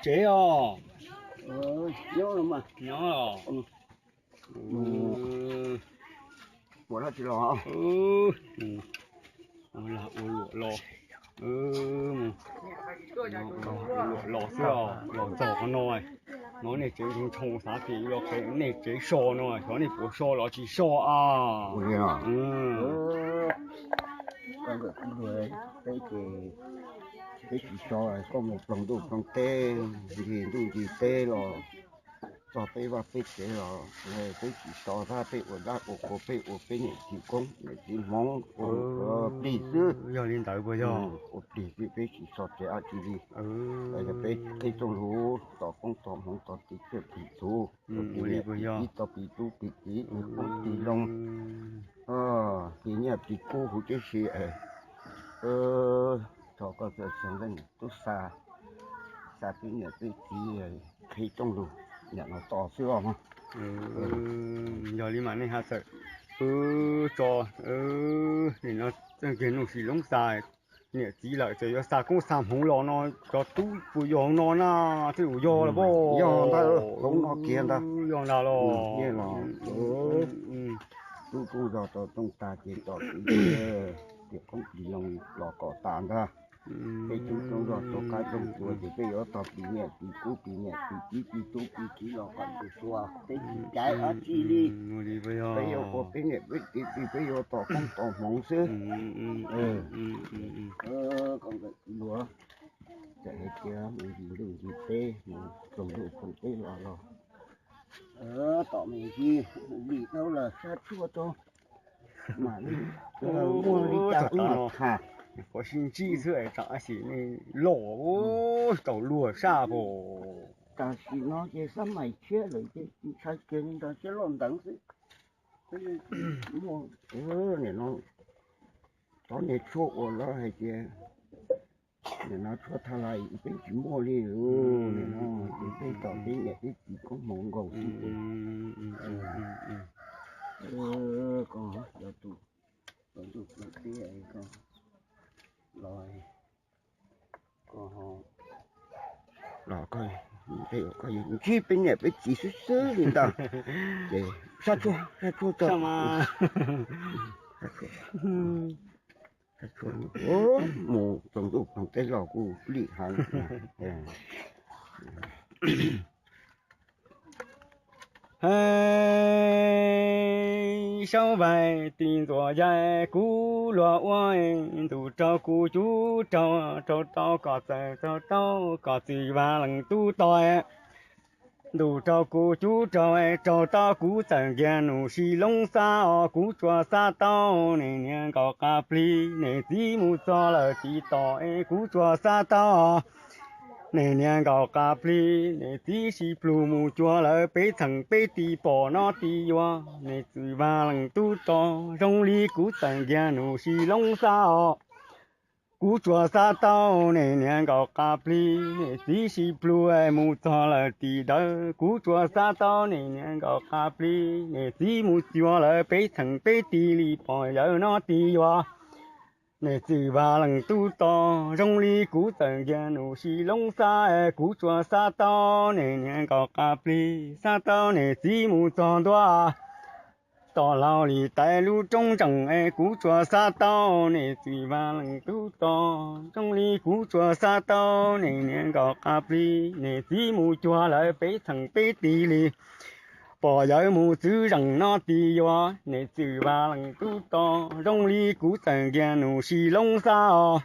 tsev os. Nyob los. Ua dab tsi los? Ua luam los. Ua luam los xwb os, los txog qhov no. No nej tsev ntshoo ntshoo, xav tias yuav los qev nej tsev so no, xyov nej puas so los tsis so a. Peb ces peb tsis so, koj mus ploog ntuj ploog teb, ncig ntuj ncig teb los txog peb vaj peb tsev los peb tsis so, tab peb ua dab ua qhua, peb ua peb niam txiv koob niam txiv hmoov ua plig xwb. Yog li ntawd puas yog? Ua plig xwb, peb tsis so tsev dab tsi li. Yog peb qhib rooj lug tos koob tos hmoov, tos tiv txawj tiv txhuv, tos plig niam plig txiv, tos plig tub plig kiv, plig qoob plig loo, plig nyiaj plig kub huv tib si. Thov koj txawj xeeb leej tub xa, xa peb niam peb txiv qhib rooj lug, niam no tos xwb os. Yog li mas nej ha txawm wb tso, nim no txawj kiag nuj sis loob xa niam txiv lawm, txawm yuav xa koob xa hmoov los no, cov tub puas yog no na, tej zaum yog los pob. Yog ntag, hloov no kiag ntag. Yog ntag los. Tub koob zog rau rooj tag ces tom tiv, plig qoob plig loo los kom tas ntag. Peb tub koob zog rau qab rooj tuag ces peb yuav tog plig niam plig kub plig niam plig txiv plig tub plig kiv los kom txhua, peb tsis caiv dab tsi li. Peb yuav ua peb niam peb txiv plig, peb yuav tos koob tos hmoov xwb. Koj nkawm luav txawm hais tias mus ncig ntuj ncig teb, mus txoog ntuj txoog teb los los tom me ntsis lim dhau lawm sab tshuaj rau mam li muaj li cas wb mam tham. Qhov sib ntsib xwb es tsam sim neej loj tau luag sab pom. Tam sim no ces xab mais tshiab lawm ces ntshai kiag li ntawd, tshiab loj nteev xwb. Muaj, nim no cov niag tshuaj uas lawv hais tias nim no tshuaj thaj lais peb tsis muaj li, nim no ces peb tom peb niam peb txiv koob hmoov nkaus xwb ces. Koj cov tus, cov tus peb, koj los, koj los, koj, koj yuav ntsib peb niam peb txiv xwb xwb li ntag. Ces sab tshuaj, sab tshuaj tso, sab tshuaj mus txoog ntuj txoog teb los kuj lim heev. Saub vais tis ntxuam yaig kuv luag ua, ntuj rau kuv cub rau, rau tau kom txawm, rau tau kom txwm Vaj Leej Tub tos. Ntuj rau kuv cub rau, rau tau kuv txawm nkiag num si loob xab os, kuv tsuas xav tau niam niag nkaum qab plig, niam txiv mus txog lawm tsis tom, kuv tsuas xav tau niam niag nkaum qab plig, niam txiv sib plhu mus cuag lawm peb txheem peb tis pom no tis yuav, niam txwm Vaj Leej Tub tos, zoo li kuv txawm nkiag num si loob xab os. Kuv tsuas xav tau niam niag nkaum qab plig, niam txiv sib plhu mus txog lawm tim dawm, kuv tsuas xav tau niam niag nkaum qab plig, niam txiv mus cuag lawm peb txheem peb tis li pom yawm no tis yuav, niam txwm Vaj Leej Tub tos, zoo li kuv txawm nkiag num si loob xab, kuv tsuas xav tau niam niag nkaum qab plig, xav tau niam txiv mus txog ntua tom laug li tais lub roob ntsees, kuv tsuas xav tau niam txwm Vaj Leej Tub tos, zoo li kuv tsuas xav tau niam niag nkaum qab plig, niam txiv mus cuag lawm peb txheem peb tis li pom yawm mus txwv zeem no tis yuav, niam txwm Vaj Leej Tub tos, zoo li kuv txawm nkiag num si loob xab os.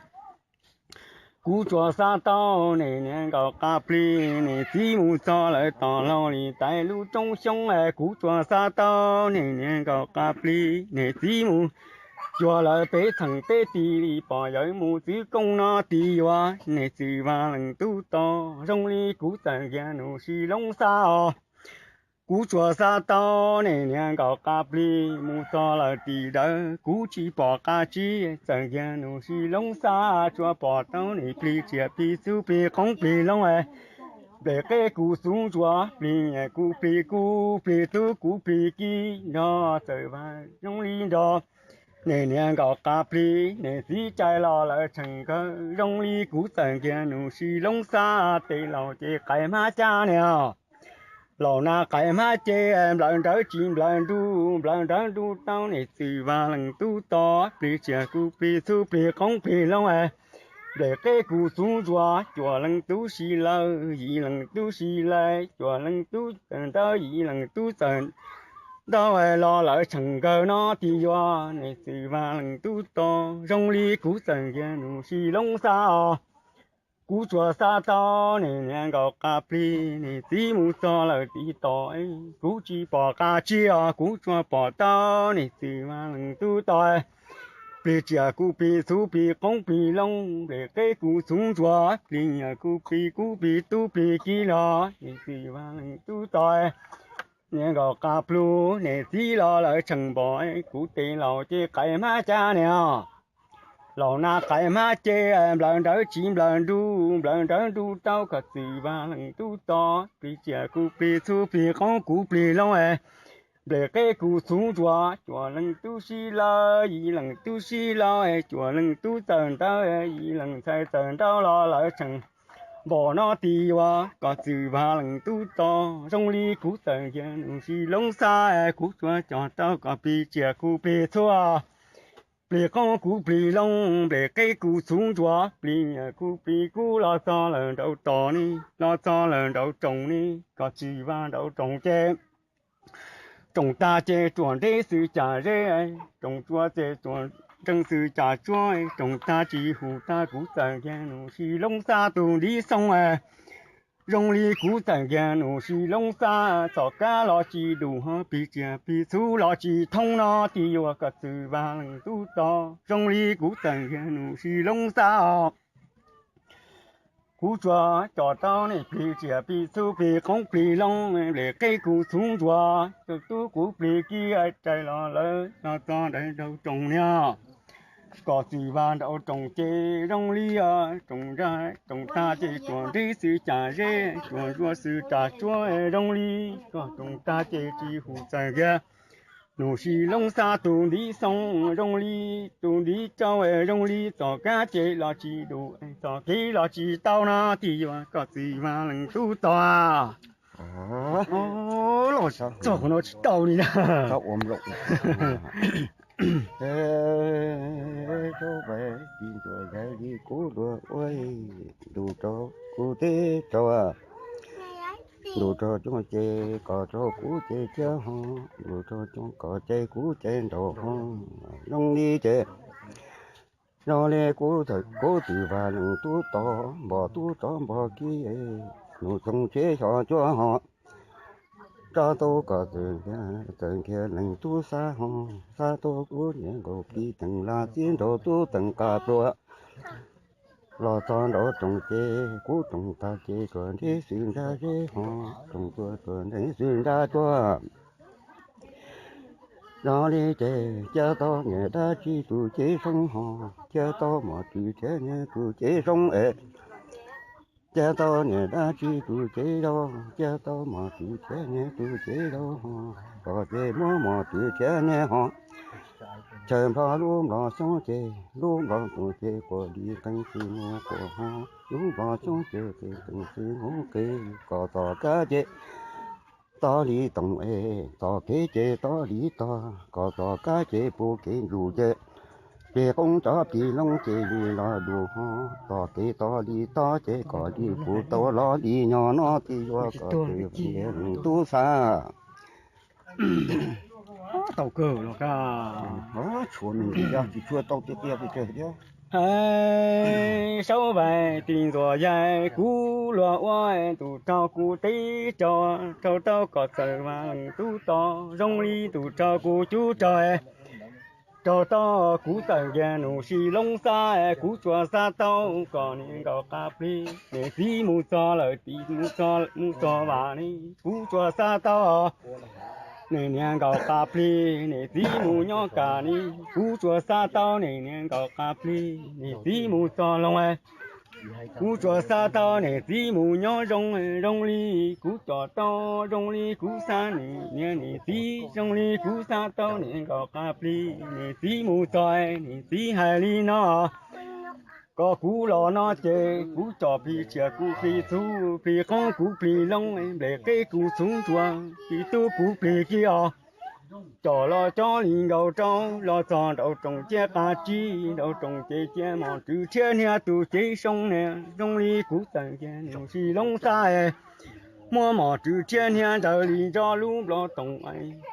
Kuv tsuas xav tau niam niag nkaum qab plig, niam txiv mus txog lawm tom laug li tais lub roob xyoob, kuv tsuas xav tau niam niag nkaum qab plig, niam txiv mus cuag lawm peb txheem peb tis li pom yawm mus txwv koob no tis yuav, niam txwm Vaj Leej Tub tos, zoo li kuv txawm nkiag num si loob xab os. Kuv tsuas xav tau niam niag nkaum qab plig, mus txog lawm tim dawm kuv tsis pom qab tsib, txawm nkiag num si loob xab, tsuas pom tau niam plig tsiaj plig txhu plig qoob plig loo, plig qeb kuv xub ntsuav, plig niam kuv plig kub plig tub kuv plig kiv nrog txawm Vaj zoo li nrog Niam niam nkaum qab plig, niam txiv tsaig los lawv tseem nkawg, zoo li kuv txawm nkiag nus si loob xab, tej laus ces qais hmab cab niag. Laus na qais hmab ces nplawm nrawv tsis nplawm nruj, nplawm nrawv nruj tau niam txwm vaj leej tub to, plig tsiaj kuj plig txhu plig qoob plig loo, nplej qeb kuj txhuv ntsuas, cuaj leej tub si lawm, yim leej tub si lawm, cuaj leej tub txawm nrawv, yim leej tub txawm nrawv los lawv tseem nkawg no tiag yuav, niam txwm vaj leej tub to, zoo li kuv txawm nkiag nus si loob xab os. Kuv tsuas xav tau niam niam nkaum qab plig, niam txiv mus txog lawm tim tos, kuv tsis pom qab tsi os, kuv tsuas pom tau niam txwm vaj leej tub to. Plig tsiaj kuj plig txhuv plig qoob plig loo, nplej qeb kuj txhuv ntsuas, plig nyiaj kuj plig kub plig tub plig kiv los, niam txwm vaj leej tub to. Niam nkaum qab plug, niam txiv los lawv tseem npom, kuv tej laus ces qais hmab cab niag. Laus na qais hmab ces nplawm nrawv tsis nplawm nruj, nplawm nrawv nruj tau kom txwm vaj leej tub to, plig tsiaj kuj plig txhuv plig qoob kuj plig loo, nplej qeb kuj txhuv ntsuas, cuaj leej tub si lawm, yim leej tub si lawm, cuaj leej tub txawm nrawv, yim leej ntxhais txawm nrawv los lawv tseem npom no tiag yuav, kom txwm vaj leej tub to, zoo li kuv txawm nkiag nus si loob xab, kuv tsuas cog tau kom plig tsiaj kuj plig txhuv, plig qoob kuj plig loo, nplej qeb kuj txhuv ntsuas, plig nyiaj kuj plig kub los txog lawm nraum tos ne, los txog lawm nraum roos ne, kom txwm vaj nraum roos ces roos tag ces tsuas ntse xwb cas zeb, roos tsuas ces tsuas ntse xwb cas tsuab, roos tag tsis hu tag kuv txawm nkiag nus si loob xab tus ntiv xoo, zoo li kuv txawm nkiag nus si loob xab, txoj kab los tsis dus ho plig tsiaj plig txhuv los tsis thoob no tiag yuav, kom txwm vaj leej tub to, zoo li kuv txawm nkiag nus si loob xab os. Kuv tsuas cog tau niam plig tsiaj plig txhuv plig qoob plig loo, nplej qeb kuj txhuv ntsuas, tub kuv plig kiv rais los lawm los txog nraum roos niag, kom txwm vaj nraum roos ces zoo li roos ntsa, roos tag ces tsuas ntse xwb cas zeb, tsuas ntsuab xwb cas tsuab, zoo li koj roos tag ces tsis hu txawm nkiag nus si loob xab tus ntiv xoo, zoo li tus ntiv tsau, zoo li txoj kab ces los tsis dus, txoj kev los tsis tau no tiag yuav, kom txwm vaj leej tub to. Txog qhov no tsis tau li na. Tus ntsuag yog li kuv dua ua, ntuj rau kuv teb rau, ntuj rau coob ces kom rau kuv ces ciaj ho, ntuj rau coob kom ces kuv ces nraum ho, zoo li ces zoo li kuv txawm kuv txwm vaj leej tub to, npog tub rov npog kiv, nus txoov tsev xyov cuab ho, rov tau kom txawm nkiag leej tub xab ho, xab tau kuv niam nkaus plig teem laj txib nraud tub teem qab plua. Los txog nraud roos ces kuv roos tag ces tsuas ntse xwb nra zeb ho, roos tsuas tsuas ntse xwb nra cuab. Zoo li ces ciaj tau niam dab tsi tus cev zoo ho, ciaj tau mos tws thiab niag tus cev zoo es, ciaj tau niam dab tsi tus cev zoo, ciaj tau mos tws thiab niag tus cev zoo ho, kom ces muab mos tws thiab niag ho. Chaw nplog lub nplog xyoob ces lub nplog tus ces quas li qee xwb mus quas ho, lub nplog xyoob ces qee xwb mus qee, kom txoj kab ces tog li toom es, txoj kev ces tog li tog, kom txoj kab ces puv kev ntsuj ces, plig qoob rov plig loo ces li los dus ho, txoj kev tog li tog ces kom li puv tau los li nyob no tiag yuav, kom txwm vaj leej tub xab. Tau kawg los ka. Tsis tshua tau tiag tiag. Saub vais tis ntxuam yaig kuv luag ua, tus raug kuv teb raug, raug tau kom txawm vaj leej tub to, zoo li tus raug kuv cub raug, raug tau kuv txawm nkiag nus si loob xab, kuv tsuas xav tau kom niam nkaus qab plig, niam txiv mus txog lawm tim mus txog, mus txog vam ne, kuv tsuas xav tau niam niam nkaus qab plig, niam txiv mus nyob kam ne, kuv tsuas xav tau niam niam nkaus qab plig, niam txiv mus txog loo. Kuv tsuas xav tau niam txiv mus nyob zoo, zoo li kuv coj tau, zoo li kuv xav niam, niam txiv, zoo li kuv xav tau niam nkauj qas plig, niam txiv mus txog, niam txiv hais li no: Kom kuv los no ces kuv coj plig tsiaj kuv plig txhu, plig qoob kuv plig loo, nplej qeb kuv txhuv ntsuas, plig tub kuv plig kiag os. Coj los cov li nkaus rau, los txog nraum rooj ciaj qas tsib, nraum rooj ces cia mos rwg rhiab hniab tus cev soo niam, zoo li kuv txawm kiag nus sib loob xab es. Muab mos rwg rhiab hniab ntawd li nrog lub nplos toom,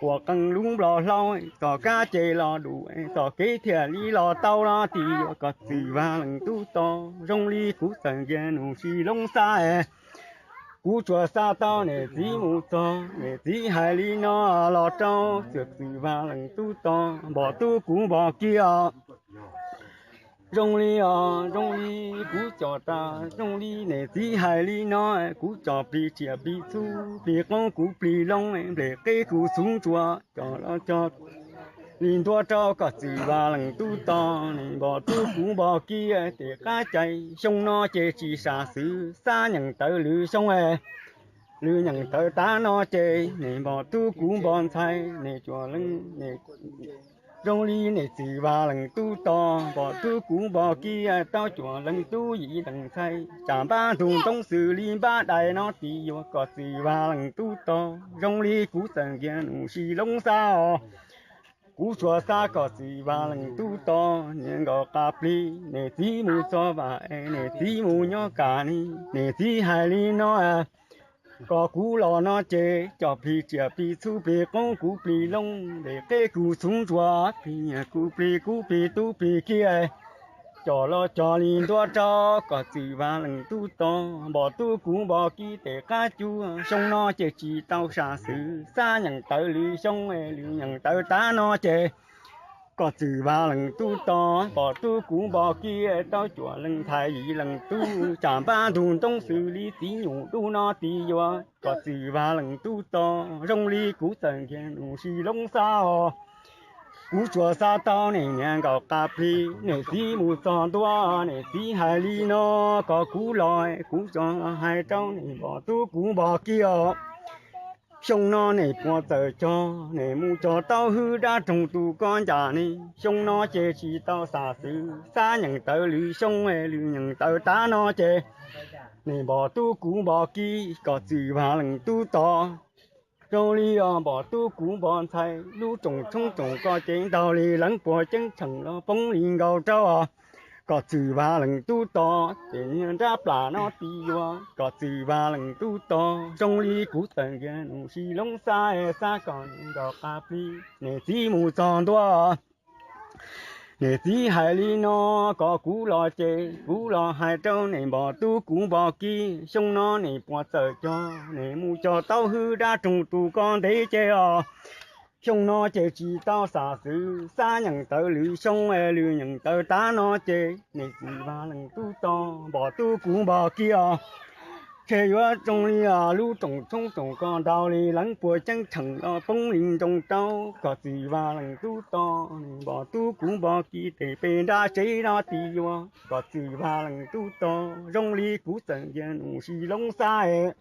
quas qees lub nplos hlau, tom kab ces los dum, tom kev thiaj li los tau no tias yuav kom txwm Vaj Leej Tub tos, zoo li kuv txawm kiag nus sib loob xab es. Kuv tsuas xav tau niam txiv mus txog, niam txiv hais li no los rau, txwm txwm Vaj Leej Tub tos, npog tub kuv npog kiag os. Zoo li os, zoo li kuv coj tau, zoo li niam txiv hais li no, kuv coj plig tsiaj plig txhu, plig qoob kuv plig loo, nplej qeb kuv txhuv ntsuas, coj los cog li ntua rau kom txwm Vaj Leej Tub tos, niam npog tub kuv npog kiag tes qab cai, xyoo no ces tsis sam xwm, xab nyeem tawv lwm xyoo es. Lwm nyeem tawv tav no ces niam npog tub kuv npog ntxhais, niam cuam leej, zoo li niam txwm Vaj Leej Tub tos, npog tub kuv npog kiag tau cuam leej tub yim leej ntxhais, tsam npab ntug ntoo xws li npab dais no tias yuav kom txwm Vaj Leej Tub tos, zoo li kuv txawm kiag nus sib loob xab os. Kuv tsuas xav kom txwm Vaj Leej Tub tos, niam nkauj qas plig, niam txiv mus txog vam es niam txiv mus nyob kam ni, niam txiv hais li no: Kom kuv los no ces coj plig tsiaj plig txhu, plig qoob kuv plig loo, nplej qeb kuv txhuv ntsuas, plig nyiaj kuv plig, kuv plig tub plig kiag, coj los cog li ntua rau kom txwm Vaj Leej Tub tos, npog tub kuv npog kiag tes qab cuag, xyoo no ces tsis tau sam xwm, xab nyeem tawv lwm xyoo, lwm nyeem tawv tav no ces kom txwm Vaj Leej Tub tos, npog tub kuv npog kiag tau cuam leej ntxhais yim leej tub, tsam npab ntug ntoo xws li txiv nyuj dub no tias yuav kom txwm Vaj Leej Tub tos, zoo li kuv txawm kiag nus sib loob xab os. Kuv tsuas xav tau niam, niam nkauj qas plig, niam txiv mus txog ntua, niam txiv hais li no: Kom kuv los, kuv tsuas hais rau niam, npog tub kuv npog kiag os. Xyoo no niam puas txawm cog, niam mus cog taub hwb dab roog tus koj ncaj ni, xyoo no ces tsis tau sam xwm, xab nyeem tawv lwm xyoo, lwm nyeem tawv tav no ces niam npog tub kuv npog kiag kom txwm Vaj Leej Tub tos, zoo li os npog tub kuv npog ntxhais, lub rooj tshoob rooj koj ces ntaug li leev puas ceeb tsheem los poob li nkaus rau os. Kom txwm Vaj Leej Tub tos, ces niag nrab plam no tias yuav kom txwm Vaj Leej Tub tos, zoo li kuv txawm kiag nus sib loob xab es, xab kom niam nkauj qas plig, niam txiv mus txog ntua. Niam txiv hais li no: Kom kuv los ces kuv los hais rau niam, npog tub kuv npog kiag, xyoo no niam puas txawm cog, niam mus cog taub hwb dab roog tus koj ntev ces os. Xyoo no ces tsis tau sam xwm, xab nyeem tawv lwm xyoo, lwm nyeem tawv tav no ces niam txwm Vaj Leej Tub tos, npog tub kuv npog kiag os. Ces yuav zoo li os lub rooj tshoob rooj koj ntaug li leev puas ceeb tsheem los poob li nroo rau, kom txwm Vaj Leej Tub tos, npog tub kuv npog kiag tes pem nrab tsev no tias yuav kom txwm Vaj Leej Tub tos, zoo li kuv txawm kiag nus sib loob xab es.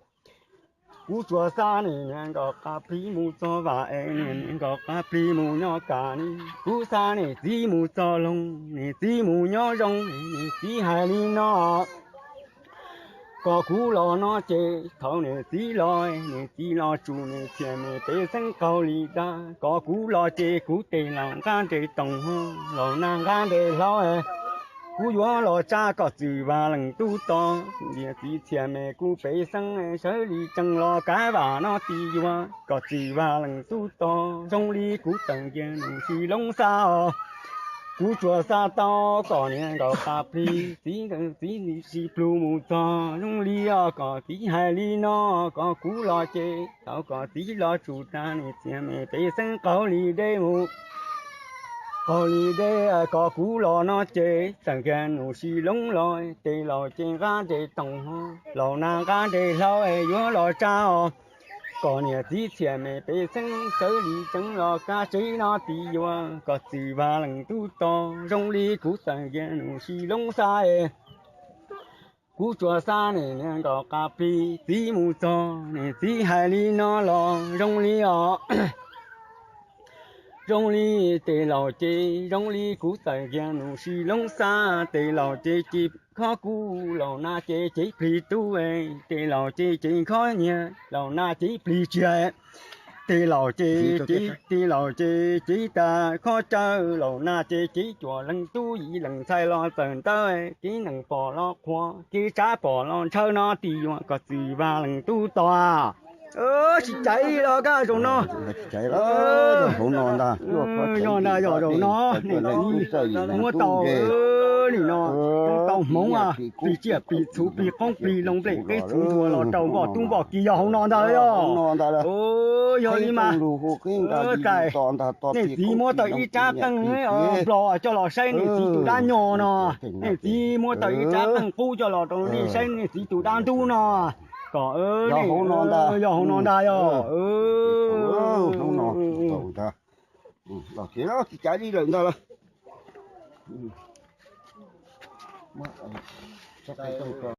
Kuv tsuas xav niam, niam nkauj qas plig mus txog vam es, niam nkauj qas plig mus nyob kam ni, kuv xav niam txiv mus txog loog, niam txiv mus nyob zoo, niam txiv hais li no: Kom kuv los no ces thaum niam txiv los, niam txiv los tsum niam txhiaj me pej xeeb qaug li dab, kom kuv los ces kuv tej laus nqa nres toom ho, laus nag nqa nres hlau es. Kuv yuav los tsa kom txwm Vaj Leej Tub tos, niam txiv txhiaj me kuv pej xeeb sawv li tsees los kav vam no tias yuav kom txwm Vaj Leej Tub tos, zoo li kuv txawm kiag nus sib loob xab os. Kuv tsuas xav tau kom niam nkauj qas plig, txiv nkawd txiv sib plhu mus txog, zoo li os kom txiv hais li no: Kom kuv los ces tau kom txiv los tsum tag, niam txhiaj me pej xeeb qaug li dej mus, qaug li dej. Kom kuv los no ces txawm kiag nus sib loob los, tej laus ces nqa nres toom ho, laus nag nqa nres hlau es yuav los tsa os. Kom niam txiv txhiaj me pej xeeb sawv li tsees los kav tsev no tias yuav kom txwm Vaj Leej Tub tos, zoo li kuv txawm kiag nus sib loob xab es. Kuv tsuas xav niam nkaum qab plig txiv mus txog, niam txiv hais li no los zoo li os. Zoo li tej laus ces zoo li kuv txawm kiag nus sib loob xab, tej laus ces ces khob kub, laus na ces ces plig tub, tej laus ces ces khob nyiaj, laus na ces plig tsiag. Tej laus ces ces, tej laus ces ces tas khob cawv, laus na ces ces cuam leej tub, yim leej ntxhais los txawm ntawd, kev nees pom los qhuav, kev tsav pom los ntshaw no, tsis yuav kom txwm vaj leej tub tos. Tsis caiv los kab zaum no. Yog ntag, yog zaum no niam txiv muab tau, nim no muab tau hmoov, plig tsiaj plig txhuv plig qoob plig loo nplej qeb txhuv ntxuag los rau npoj tub npoj ki, yog hauv no ntag yog. Yog li mas, niam txiv muab tau ib rab qeej nplog coj los saib niam txiv tus dab nyog no. Niam txiv muab tau ib rab qeej qub coj los rau nej saib niam txiv tus dab ntub no. Kom yog hauv no ntag yog. Tsis caiv li lawm ntag lauj.